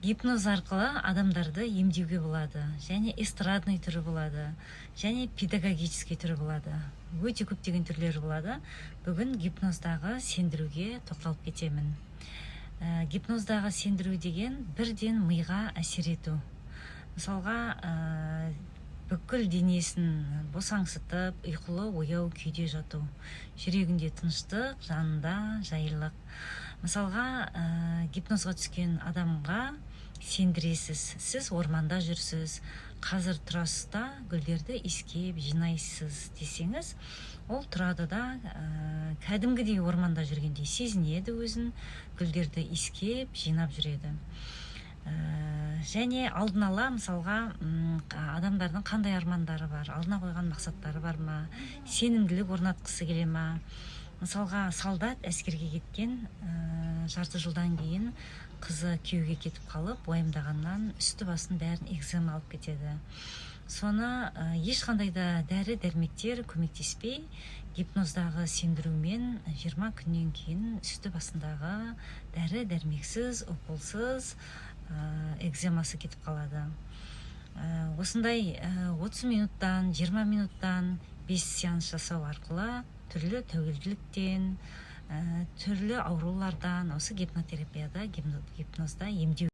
Гипноз арқылы адамдарды емдеуге болады және эстрадный түрі болады, және педагогический түрі болады, өте көптеген түрлері болады. Бүгін гипноздағы сендіруге тоқталып кетемін. Гипноздағы сендіру деген бірден миға әсер ету. Мысалға, бүкіл денесін босаңсытып, ұйқылы ояу күйде жату, жүрегінде тыныштық, жанында жайлылық. Мысалға, гипнозға түскен адамға сендіресіз: сіз орманда жүрсіз, қазір тұрасыз да, гүлдерді иіскеп жинайсыз десеңіз, ол тұрады да, кәдімгідей орманда жүргендей сезінеді өзін, гүлдерді иіскеп жинап жүреді. Және алдын ала, мысалға, адамдардың қандай армандары бар, алдына қойған мақсаттары бар ма, сенімділік орнатқысы келе ма. Мысалға, солдат әскерге кеткен, жарты жылдан кейін қызы күйеуге кетіп қалып, уайымдағаннан үсті басын бәрін экзема алып кетеді. Соны ешқандай да дәрі дәрмектер көмектеспей, гипноздағы сендірумен 20 күннен кейін үсті басындағы дәрі дәрмексіз, уколсыз экземасы кетіп қалады. Осындай 30 минуттан, 20 минуттан 5 сеанс жасау арқылы түрлі тәуелділіктен, түрлі аурулардан осы гипнотерапияда, гипнозда емдеу.